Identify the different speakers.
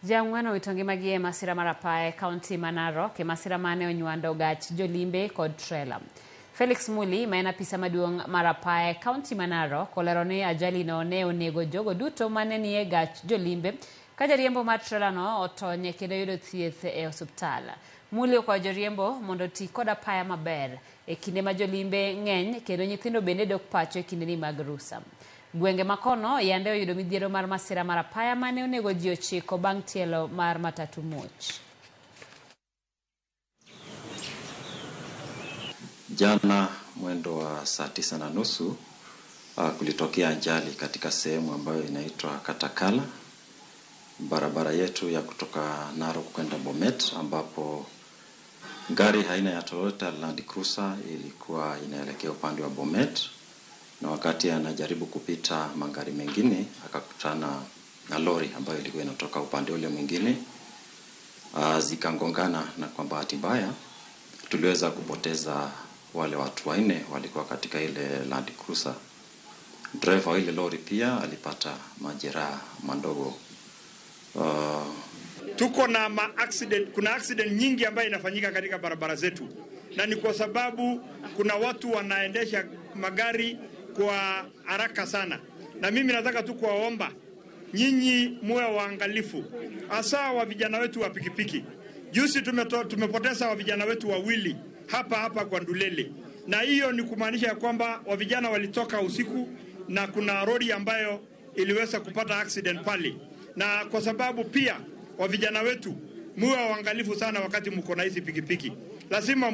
Speaker 1: Ji ang'wen owito ngimagi e masira mar apaya e kaunti ma Narok e masira mane onywando gach jolimbe kod trela. Felix Muli ma en apisa maduong' mar apaya e kaunti ma Narok olero ni ajali no ne onego jogo duto mane nie gach jolimbe ka jariembo mar trela no otony kendo yudo thieth e osuptal. Muli okwayo joriembo mondo oti kod apaya maber e kinde ma jolimbe ng'eny kendo nyithindo bende dok pacho e kindeni mag rusa. Gwenge makono yande oyudo midhiero mar masira mar apaya mane onego ji 9 bang' tielo mar matatu muoch.
Speaker 2: Jana mwendo wa saa 9:30 kulitokea ajali katika sehemu ambayo inaitwa Katakala, barabara yetu ya kutoka Narok kwenda Bomet, ambapo gari aina ya Toyota Land Cruiser ilikuwa inaelekea upande wa Bomet, na wakati anajaribu kupita magari mengine akakutana na lori ambayo ilikuwa inatoka upande ule mwingine, zikangongana, na kwa bahati mbaya tuliweza kupoteza wale watu 4 walikuwa katika ile Land Cruiser. Driver wa ile lori pia alipata majeraha madogo.
Speaker 3: Tuko na ma accident, kuna accident nyingi ambayo inafanyika katika barabara zetu, na ni kwa sababu kuna watu wanaendesha magari kwa haraka sana. Na mimi nataka tu kuwaomba nyinyi muwe waangalifu, hasa wa vijana wetu wa pikipiki. Juzi tumepoteza wa vijana wetu 2 hapa hapa kwa Ndulele, na hiyo ni kumaanisha ya kwamba wa vijana walitoka usiku na kuna lori ambayo iliweza kupata accident pale. Na kwa sababu pia wa vijana wetu muwe waangalifu sana wakati mko na hizi pikipiki, lazima